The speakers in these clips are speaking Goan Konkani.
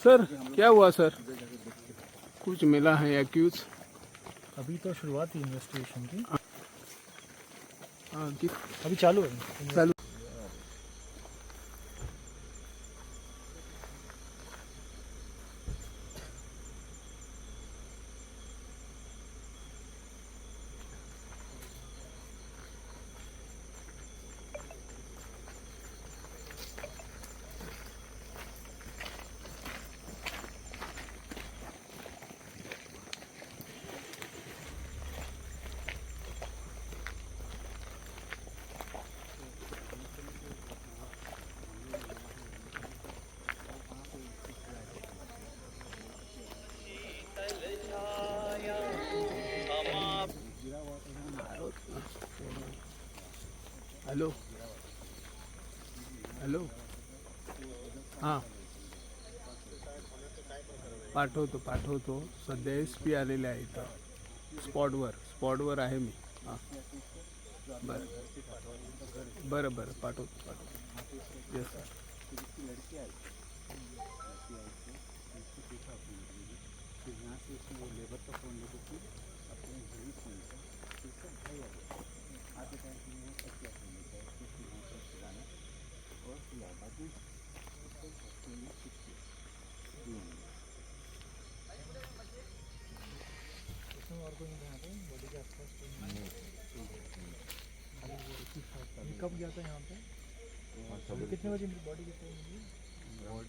सर क्या हुआ सर? कुछ मिला है एक्यूज? अभी तो शुरुआत ही इन्वेस्टिगेशन की। हाँ, कि अभी चालू है। चालू। हॅलो हॅलो, हां, पाठवतो पाठवतो. सध्या एस पी आलेले आहे इथं स्पॉटवर, स्पॉटवर आहे मी. हां, बरं बरं बरं, पाठवतो पाठवतो. Yes sir. इसमें और कोई नहीं था यहाँ पे, बॉडी के आसपास कोई नहीं? ये कब गया था यहाँ पे? कितने बजे बॉडी, कितने बजे मिली?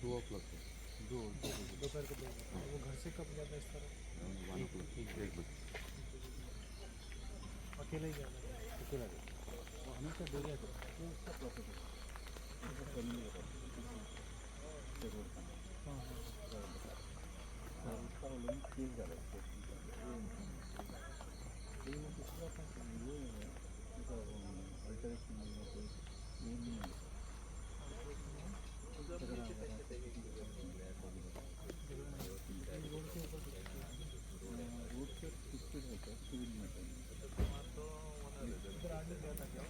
2 o'clock. दोपहर को 2 बजे। और वो घर से कब गया था इस तरह? 1 o'clock, 1 बजे। अकेला ही गया था? अकेला गया। वो हमेशा डेरिया को, वो उसका प्रॉपर्टी फैमिली का प्रॉपर्टी रोड का। हाँ हाँ उसका वो लोगों केस झाला। लेकिन दुसरा पण हे अल्टरेशन। रोड के स्पीड होतं सिव्हिल मध्ये। उधर आगे गया था क्या?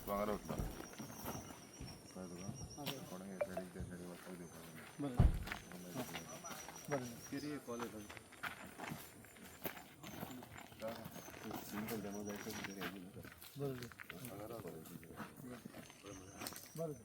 भांगर वता कळ्ळें तुका? कोणाक हे सायडीक त्या सायडीक वचपाक दिवपाक बरं ना. बरं. सिंपल डेमो जायचं. बरोबर बरोबर.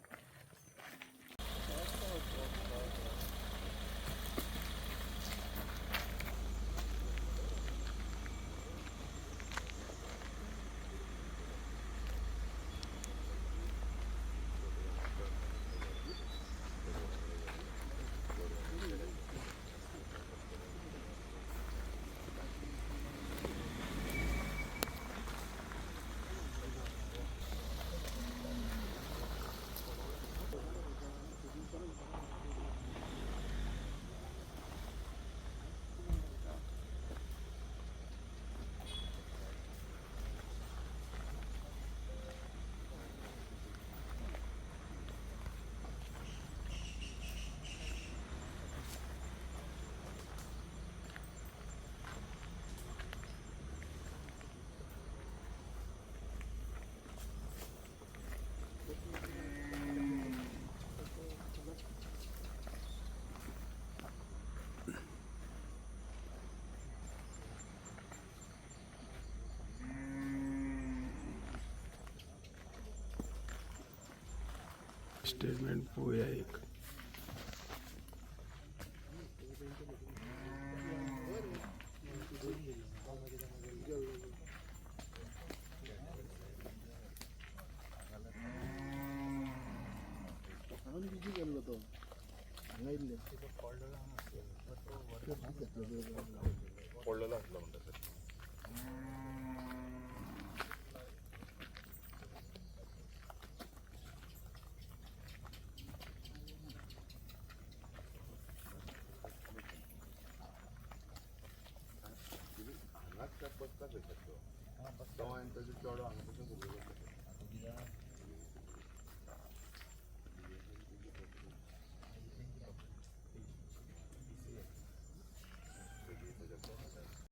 स्टेटमेंट पोया एक. हांवें बिजी केल्लो तो हांगा येयल्ले. पडलेलो आसलो म्हणटा सर. बसता थंयसर तो. तो आनी ताजो चेडो हांगा